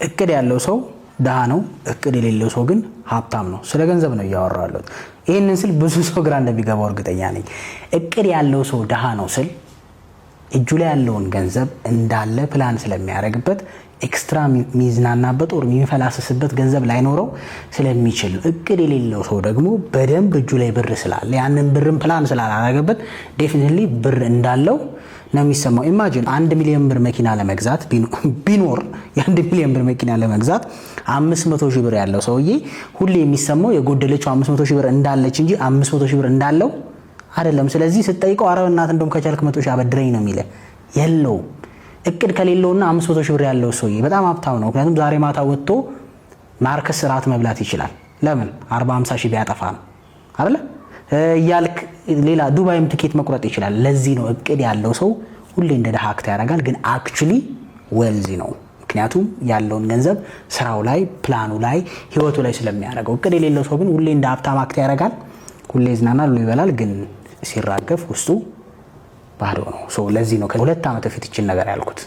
እቅድ ያለው ሰው ድሃ ነው። እቅድ የሌለው ሰው ግን ሀብታም ነው። ስለ ገንዘብ ነው እያወራሁ ያለሁት። ይህንን ስል ብዙ ሰው ግራ እንደሚገባው እርግጠኛ ነኝ። እቅድ ያለው ሰው ድሃ ነው ስል እጁ ላይ ያለውን ገንዘብ እንዳለ ፕላን ስለሚያደርግበት extra የሚዝናናበት or የሚፈላሰስበት ገንዘብ ላይኖረው ስለሚችል ነው። እቅድ የሌለው ሰው ደግሞ በደንብ እጁ ላይ ብር ስላለ፣ ያንን ብርም ፕላን ስላላረገበት definitely ብር እንዳለው ነው የሚሰማው። Imagine 1 ሚሊዮን ብር መኪና ለመግዛት ቢኖር፣ የ1 ሚሊዮን ብር መኪና ለመግዛት 500,000 ብር ያለው ሰውዬ ሁሌ የሚሰማው የጎደለችው 500,000 ብር እንዳለች እንጂ 500,000 ብር እንዳለው አይደለም። ስለዚህ ስትጠይቀው "አረ በእናትህ እንደውም ከቻልክ 100,000 አበድረኝ" ነው የሚልህ። የለውም። እቅድ ከሌለውና 500,000 ብር ያለው ሰውዬ በጣም ሀብታም ነው። ምክንያቱም ዛሬ ማታ ወጥቶ ማርከስ እራት መብላት ይችላል። ለምን? 40 50 ሺህ ቢያጠፋ ነው አይደለ እያልክ ሌላ ዱባይም ትኬት መቁረጥ ይችላል። ለዚህ ነው እቅድ ያለው ሰው ሁሌ እንደ ድሃ act ያደርጋል፣ ግን actually wealthy ነው። ምክንያቱም ያለውን ገንዘብ ስራው ላይ፣ ፕላኑ ላይ፣ ህይወቱ ላይ ስለሚያደርገው። እቅድ የሌለው ሰው ግን ሁሌ እንደ ሀብታም act ያደርጋል፣ ሁሌ ይዝናናል፣ ሁሌ ይበላል፣ ግን ሲራገፍ ውስጡ ባዶ ነው። ለዚህ ነው ከ2 ዓመት በፊት ይችን ነገር ያልኩት።